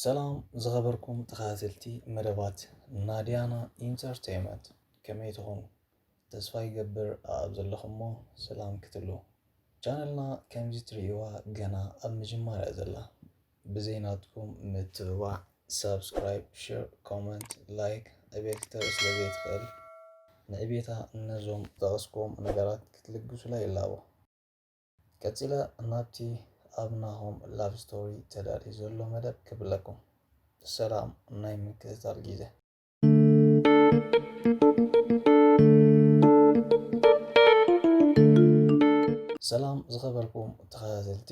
ሰላም ዝኸበርኩም ተኸታተልቲ መደባት ናድያና ኢንተርቴይመንት፣ ከመይ ትኾኑ? ተስፋ ይገብር ኣብ ዘለኹሞ ሰላም ክትህልዉ። ቻነልና ከምዚ ትርእይዋ ገና ኣብ ምጅማር እያ ዘላ። ብዘይ ናትኩም ምትብባዕ፣ ሳብስክራይብ፣ ሼር፣ ኮመንት፣ ላይክ ዕቤት ክተርኢ ስለ ዘይትኽእል፣ ንዕቤታ ነዞም ዝጠቐስክዎም ነገራት ክትልግሱላ ይላቦ። ቀጺለ ናብቲ ኣብ ናሆም ላቭ ስቶሪ ተዳልዩ ዘሎ መደብ ክብለኩም። ሰላም ናይ ምክትታል ግዜ። ሰላም ዝኸበርኩም ተኸታተልቲ፣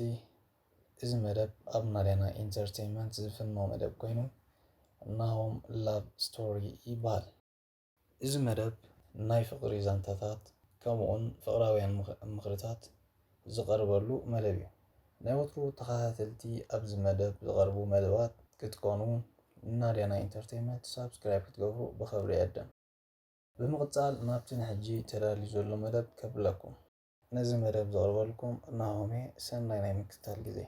እዚ መደብ ኣብ ናድያና ኢንተርቴይመንት ዝፍኖ መደብ ኮይኑ ናሆም ላቭ ስቶሪ ይበሃል። እዚ መደብ ናይ ፍቕሪ ዛንታታት ከምኡውን ፍቕራውያን ምኽ- ምኽርታት ዝቐርበሉ መደብ እዩ። ናይ ወትሩ ተኸታተልቲ ኣብዚ መደብ ዝቐርቡ መደባት ክትኮኑ ናድያና ኢንተርቴይመንት ሳብስክራይብ ክትገብሩ ብኽብሪ ይዕድም። ብምቕጻል ናብቲ ንሕጂ ተዳልዩ ዘሎ መደብ ከብለኩም። ነዚ መደብ ዘቕርበልኩም ናሆሜ፣ ሰናይ ናይ ምክትታል ግዜ።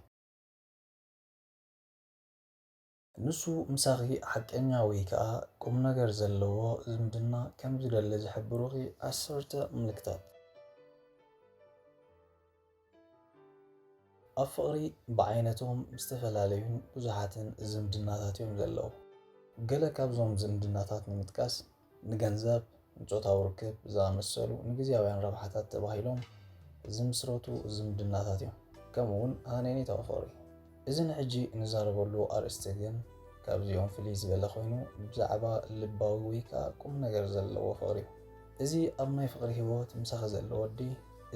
ንሱ ምሳኺ ሓቀኛ ወይ ከኣ ቁም ነገር ዘለዎ ዝምድና ከም ዝደሊ ዝሕብሩኺ ዓሰርተ ምልክታት። ኣብ ፍቕሪ ብዓይነቶም ዝተፈላለዩን ብዙሓትን ዝምድናታት እዮም ዘለዉ። ገለ ካብዞም ዝምድናታት ንምጥቃስ፣ ንገንዘብ፣ ንጾታዊ ርክብ ዝኣመሰሉ ንግዝያውያን ረብሓታት ተባሂሎም ዝምስረቱ ዝምድናታት እዮም። ከምኡውን ሃነይነይታዊ ፍቕሪ። እዚ ንሕጂ እንዛረበሉ ኣርእስቲ ግን ካብዚኦም ፍልይ ዝበለ ኮይኑ ብዛዕባ ልባዊ ወይ ከኣ ቁም ነገር ዘለዎ ፍቕሪ እዩ። እዚ ኣብ ናይ ፍቕሪ ህይወት ምሳኺ ዘሎ ወዲ፣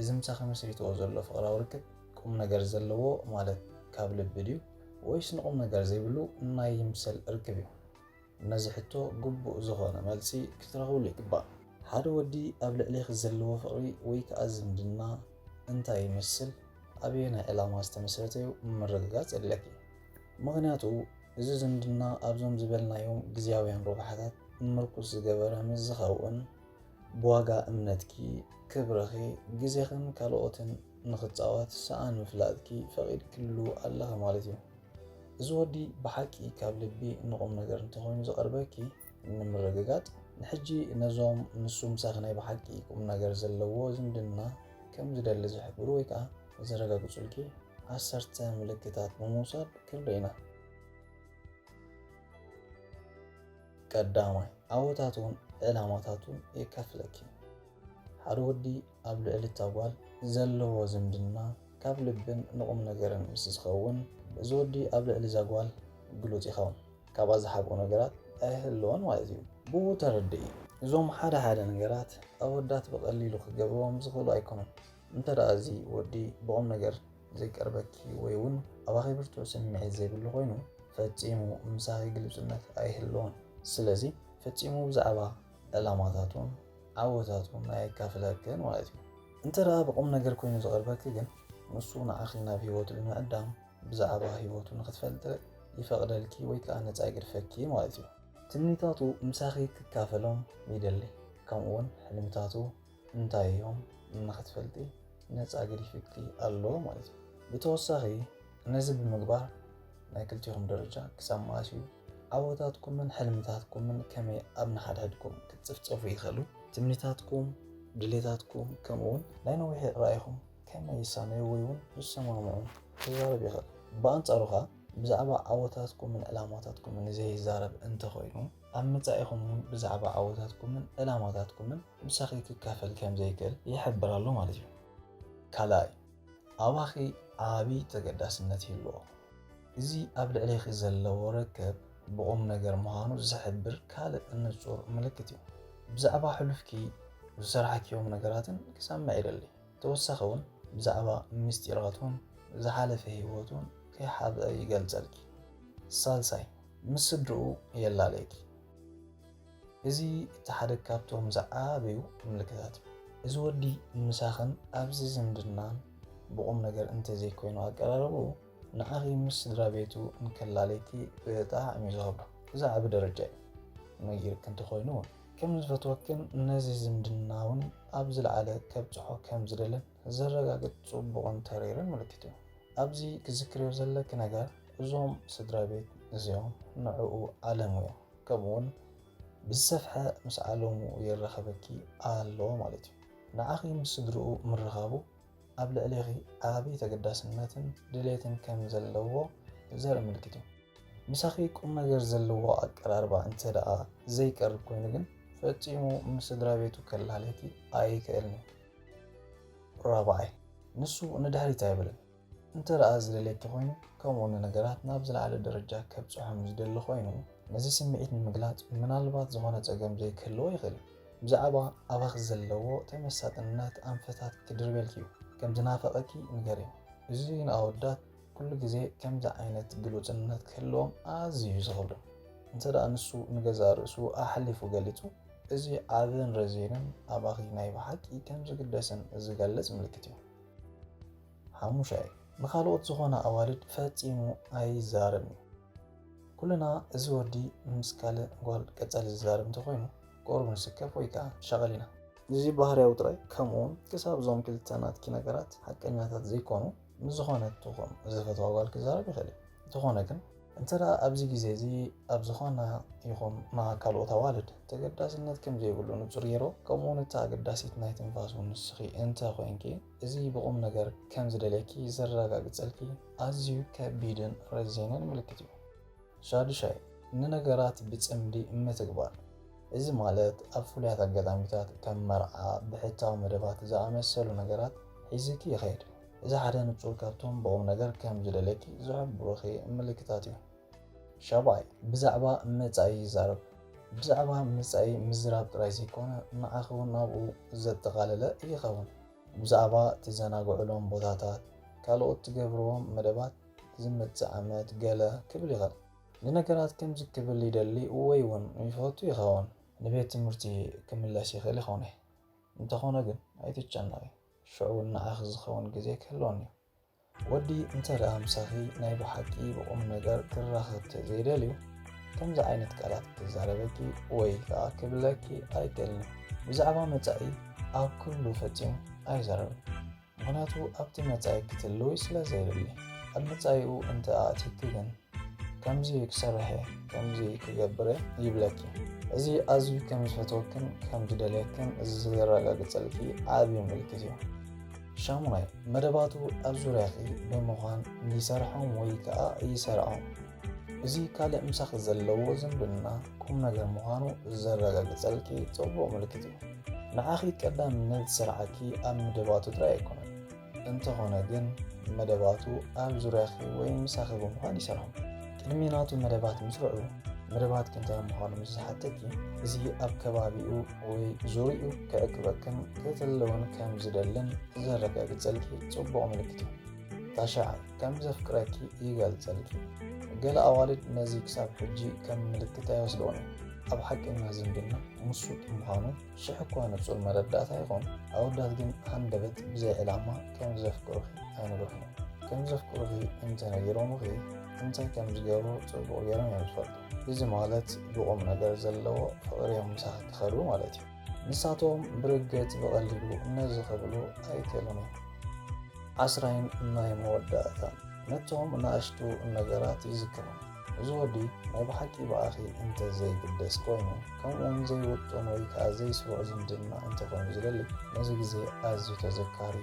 እዚ ምሳኺ መስሪትዎ ዘሎ ፍቕራዊ ርክብ ቁም ነገር ዘለዎ ማለት ካብ ልቢ ድዩ ወይስ ንቁም ነገር ዘይብሉ ናይ ይምሰል ርክብ እዩ? ነዚ ሕቶ ግቡእ ዝኾነ መልሲ ክትረኽብሉ ይግባእ። ሓደ ወዲ ኣብ ልዕሌኺ ዘለዎ ፍቕሪ ወይ ከኣ ዝምድና እንታይ ይመስል፣ ኣበየናይ ዕላማ ዝተመስረተ እዩ ምርግጋጽ የድልየኪ። ምኽንያቱ እዚ ዝምድና ኣብዞም ዝበልናዮም ግዝያውያን ረብሓታት ምርኩስ ዝገበረ ምስ ዝኸውን፣ ብዋጋ እምነትኪ፣ ክብርኺ፣ ግዜኽን ካልኦትን ንኽጻወት ሰኣን ምፍላጥኪ ፈቒድክሉ ኣለኺ ማለት እዩ። እዚ ወዲ ብሓቂ ካብ ልቢ ንቁም ነገር እንተኾይኑ ዝቐርበኪ ንምርግጋጽ፣ ንሕጂ ነዞም ንሱ ምሳኺ ናይ ብሓቂ ቁም ነገር ዘለዎ ዝምድና ከም ዝደሊ ዝሕብሩ ወይ ከኣ ዘረጋግጹልኪ ዓሰርተ ምልክታት ብምውሳድ ክንርኢ ኢና። ቀዳማይ፣ ዓወታቱን ዕላማታቱን የካፍለኪ። ሓደ ወዲ ኣብ ልዕሊ እታ ጓል ዘለዎ ዝምድና ካብ ልብን ንቁም ነገርን ምስ ዝኸውን፣ እዚ ወዲ ኣብ ልዕሊ እዛ ጓል ግሉጽ ይኸውን። ካብኣ ዝሓብኦ ነገራት ኣይህልዎን ማለት እዩ። ብኡ ተረድኢ። እዞም ሓደ ሓደ ነገራት ኣወዳት ብቐሊሉ ክገብርዎም ዝኽእሉ ኣይኮኑን። እንተ ደኣ እዚ ወዲ ብቑም ነገር ዘይቀርበኪ ወይ እውን ኣባኺ ብርቱዕ ስምዒት ዘይብሉ ኮይኑ፣ ፈጺሙ ምሳኺ ግሉጽነት ኣይህልዎን። ስለዚ ፈጺሙ ብዛዕባ ዕላማታቱን ዓወታቱን ኣየካፍለክን ማለት እዩ። እንተ ደኣ ብቑም ነገር ኮይኑ ዝቐርበኪ ግን፣ ንሱ ንዓኺ ናብ ህይወቱ ብምዕዳም ብዛዕባ ህይወቱ ንኽትፈልጢ ይፈቕደልኪ ወይ ከኣ ነጻ ይገድፈኪ ማለት እዩ። ትምኒታቱ ምሳኺ ክካፈሎም ይደሊ፣ ከምኡውን ሕልምታቱ እንታይ እዮም ንኽትፈልጢ ነጻ ገዲፉኪ ኣሎ ማለት እዩ። ብተወሳኺ ነዚ ብምግባር ናይ ክልቲኹም ደረጃ ክሳብ መኣስ እዩ ዓወታትኩምን ሕልምታትኩምን ከመይ ኣብ ንሓድሕድኩም ክትጽፍጸፉ ይኽእሉ፣ ትምኒታትኩም፣ ድሌታትኩም ከምኡውን ናይ ነዊሕ ራእይኹም ከመይ ይሳነዩ ወይ እውን ዝሰማምዑ ክዛረብ ይኽእል። ብኣንጻሩ ኸኣ ብዛዕባ ዓወታትኩምን ዕላማታትኩምን ዘይዛረብ እንተኾይኑ፣ ኣብ መጻኢኹም እውን ብዛዕባ ዓወታትኩምን ዕላማታትኩምን ምሳኺ ክካፈል ከም ዘይክእል ይሕብር ኣሎ ማለት እዩ። ካልኣይ፣ ኣባኺ ዓቢ ተገዳስነት ይህልዎ። እዚ ኣብ ልዕሌኺ ዘለዎ ርክብ ብቑም ነገር ምዃኑ ዝሕብር ካልእ ንጹር ምልክት እዩ። ብዛዕባ ሕሉፍኪ ዝሰርሓክዮም ነገራትን ክሰምዕ ይደሊ። ተወሳኺ እውን ብዛዕባ ምስጢራቱን ዝሓለፈ ህይወቱን ከይሓብአ ይገልጸልኪ። ሳልሳይ፣ ምስ ስድርኡ የላለየኪ። እዚ እቲ ሓደ ካብቶም ዝዓበዩ ምልክታት እዩ። እዚ ወዲ ምሳኽን ኣብዚ ዝምድናን ብቑም ነገር እንተዘይኮይኑ ኣቀራርባኡ፣ ንዓኺ ምስ ስድራ ቤቱ እንከላለየኪ ብጣዕሚ እዩ ዝኸብዶ። እዚ ዓቢ ደረጃ እዩ። ነጊርኪ እንተኾይኑ እውን፣ ከም ዝፈትወክን ነዚ ዝምድና እውን ኣብ ዝለዓለ ከብጽሖ ከም ዝደልን ዘረጋግጽ ጽቡቕን ተሪርን ምልክት እዩ። ኣብዚ ክዝክርዮ ዘለኪ ነገር፣ እዞም ስድራ ቤት እዚኦም ንዕኡ ኣለሙ እዮም። ከምኡውን ብዝሰፍሐ ምስ ዓለሙ የራኸበኪ ኣሎ ማለት እዩ። ንዓኺ ምስ ስድርኡ ምርኻቡ ኣብ ልዕሌኺ ዓቢ ተገዳስነትን ድሌትን ከም ዘለዎ ዘርኢ ምልክት እዩ። ምሳኺ ቁም ነገር ዘለዎ ኣቀራርባ እንተ ደኣ ዘይቀርብ ኮይኑ ግን ፈጺሙ ምስ ስድራ ቤቱ ከላልየኪ ኣይክእልን እዩ። ራብዓይ፣ ንሱ ንድሕሪት ኣይብልን። እንተ ደኣ ዝደልየኪ ኮይኑ፣ ከምኡ ንነገራት ናብ ዝለዓለ ደረጃ ከብጽሖም ዝደሊ ኮይኑ፣ ነዚ ስምዒት ንምግላጽ ምናልባት ዝኾነ ጸገም ዘይክህልዎ ይኽእል እዩ። ብዛዕባ ኣባኺ ዘለዎ ተመሳጥነት ኣንፈታት ክድርበልኪ እዩ። ከም ዝናፈቐኪ ንገርዮ። እዚ ንኣወዳት ኩሉ ግዜ ከምዚ ዓይነት ግሉጽነት ክህልዎም ኣዝዩ እዩ ዝኸብዶም። እንተ ደኣ ንሱ ንገዛእ ርእሱ ኣሕሊፉ ገሊጹ፣ እዚ ዓብን ረዚንን ኣባኺ ናይ ብሓቂ ከም ዝግደስን ዝገልጽ ምልክት እዩ። ሓሙሻይ፣ ንኻልኦት ዝኾነ ኣዋልድ ፈጺሙ ኣይዛረብን እዩ። ኩልና እዚ ወዲ ምስ ካልእ ጓል ቀጻሊ ዝዛረብ እንተኾይኑ፣ ቁሩብ ንስከፍ ወይ ከኣ ንሻቐል ኢና። እዚ ባህርያዊ ጥራይ፣ ከምኡውን ክሳብ እዞም ክልተ ናትኪ ነገራት ሓቀኛታት ዘይኮኑ፣ ምስ ዝኾነት ትኹን ዝፈትዋ ጓል ክዛረብ ይኽእል እዩ። እንተኾነ ግን፣ እንተ ደኣ ኣብዚ ግዜ እዚ ኣብ ዝኾና ይኹን ንኣ ካልኦት ኣዋልድ ተገዳስነት ከም ዘይብሉ ንጹር ገይሩ፣ ከምኡውን እታ ኣገዳሲት ናይ ትንፋሱ ንስኺ እንተ ኾይንኪ፣ እዚ ብቑም ነገር ከም ዝደልየኪ ዘረጋግጸልኪ ኣዝዩ ከቢድን ረዚንን ምልክት እዩ። ሻዱሻይ፣ ንነገራት ብጽምዲ ምትግባር። እዚ ማለት ኣብ ፍሉያት ኣጋጣሚታት ከም መርዓ፣ ብሕታዊ መደባት ዝኣመሰሉ ነገራት ሒዝኪ ይኸይድ። እዚ ሓደ ንጹር ካብቶም ብቑም ነገር ከም ዝደልየኪ ዝሕብሩኺ ምልክታት እዩ። ሻብዓይ፣ ብዛዕባ መጻኢ ይዛረብ። ብዛዕባ መጻኢ ምዝራብ ጥራይ ዘይኮነ፣ ንዓኺ እውን ናብኡ ዘጠቓለለ ይኸውን። ብዛዕባ ትዘናግዕሎም ቦታታት፣ ካልኦት ትገብርዎም መደባት፣ ዝመጽእ ዓመት ገለ ክብል ይኽእል። ንነገራት ከምዚ ክብል ይደሊ ወይ እውን ይፈቱ ይኸውን። ንቤት ትምህርቲ ክምለስ ይኽእል ይኸውን። እንተኾነ ግን ኣይትጨነቒ። ሽዑ እውን ንዓኺ ዝኸውን ግዜ ክህልወኒ እዩ። ወዲ እንተ ደኣ ምሳኺ ናይ ብሓቂ ብቑም ነገር ክራኸብ ተዘይደልዩ፣ ከምዚ ዓይነት ቃላት ክዛረበኪ ወይ ከኣ ክብለኪ ኣይክእልን እዩ። ብዛዕባ መጻኢ ኣብ ኩሉ ፈጺሙ ኣይዛረብን። ምኽንያቱ ኣብቲ መጻኢ ክትህልዊ ስለ ዘይደሊ። ኣብ መጻኢኡ እንተ ኣእቲኪ ግን፣ ከምዚ ክሰርሕ እየ፣ ከምዚ ክገብር እየ ይብለኪ። እዚ ኣዝዩ ከም ዝፈትወክን ከም ዝደልየክን ዘረጋግጸልኪ ዓቢ ምልክት እዩ። ሻሙናይ፣ መደባቱ ኣብ ዙርያኺ ብምዃን ይሰርሖም ወይ ከኣ ይሰርዖም። እዚ ካልእ ምሳኺ ዘለዎ ዝምድና ቁም ነገር ምዃኑ ዘረጋግጸልኪ ጽቡቕ ምልክት እዩ። ንዓኺ ቀዳምነት ዝሰርዓኪ ኣብ መደባቱ ጥራይ ኣይኮነን። እንተኾነ ግን፣ መደባቱ ኣብ ዙርያኺ ወይ ምሳኺ ብምዃን ይሰርሖም። ቅድሚ ናቱ መደባት ምስርዑ፣ መደባትኪ እንታይ ምዃኑ ምስ ዝሓተኪ፣ እዚ ኣብ ከባቢኡ ወይ ዙርያኡ ክዕቅበክን ክትህልውን ከም ዝደልን ዘረጋግጸልኪ ጽቡቕ ምልክት እዩ። ታሽዓይ፣ ከም ዘፍቅረኪ ይገልጸልኪ። ገለ ኣዋልድ ነዚ ክሳብ ሕጂ ከም ምልክት ኣይወስድኦን እዮም። ኣብ ሓቀኛ ዝምድና ምሱጥ ምዃኑ ሽሕ እኳ ንጹር መረዳእታ ይኹን፣ ኣወዳት ግን ሃንደበት ብዘይ ዕላማ ከም ዘፍቅሩኺ ኣይነግርኹን። ከም ዘፍቅሩኺ እንተ ነጊሮምኺ፣ እንታይ ከም ዝገብሩ ጽቡቕ ገይሮም እዮም ዝፈልጡ። እዚ ማለት ብቑም ነገር ዘለዎ ፍቕሪ እዮም ምሳኺ ክኸዱ ማለት እዩ። ንሳቶም ብርግጽ ብቐሊሉ ነዚ ክብሉ ኣይክእሉን እዮም። ዓስራይን ናይ መወዳእታን፣ ነቶም ንኣሽቱ ነገራት ይዝክሮም። እዚ ወዲ ናይ ብሓቂ ብኣኺ እንተ ዘይግደስ ኮይኑ፣ ከምኡውን ዘይውጥን ወይ ከኣ ዘይስሩዕ ዝምድና እንተ ኮይኑ ዝደሊ፣ ነዚ ግዜ ኣዝዩ ተዘካሪ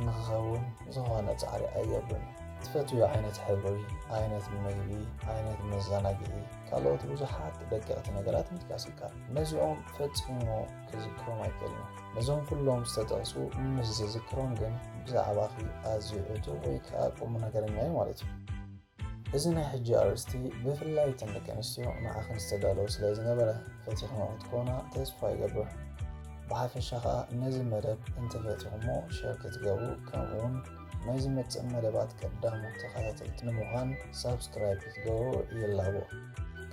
ንኽኸውን ዝኾነ ጻዕሪ ኣይገብርን። ትፈትውዮ ዓይነት ሕብሪ፣ ዓይነት መግቢ፣ ዓይነት መዘናግዒ፣ ካልኦት ብዙሓት ደቀቕቲ ነገራት ምጥቃስ ይከኣል። ነዚኦም ፈጺሙ ክዝክሮም ኣይክእልን እዩ። ነዞም ኩሎም ዝተጠቕሱ ምስ ዝዝክሮም ግን ብዛዕባኺ ኣዝዩ ዕቱብ ወይ ከኣ ቁም ነገረኛ እዩ ማለት እዩ። እዚ ናይ ሕጂ ኣርእስቲ ብፍላይ እተን ደቂ ኣንስትዮ ንዓኽን ዝተዳለወ ስለ ዝነበረ ፈቲኽንኦ ክትኮና ተስፋ ይገብር። ብሓፈሻ ከኣ ነዚ መደብ እንተፈቲኹሞ ሸር ክትገብሩ ከምኡውን ናይ ዝመጽእ መደባት ቀዳሞት ተኸታተልቲ ንምዃን ሳብስክራይብ ክትገብሩ ይላቦ።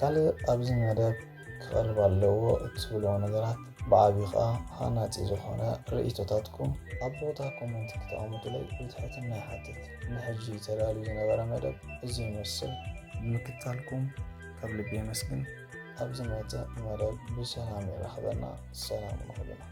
ካልእ ኣብዚ መደብ ክቐርብ ኣለዎ እትብልዎ ነገራት ብዓብዩ ኸኣ ሃናጺ ዝኾነ ርእይቶታትኩም ኣብ ቦታ ኮመንት ክተቐምጡለይ ብትሕትና ይሓትት። ንሕጂ ተዳልዩ ዝነበረ መደብ እዚ ይመስል። ንምክታልኩም ካብ ልቢ የመስግን። ኣብ ዝመጽእ መደብ ብሰላም የራኽበና። ሰላም ንኹልና።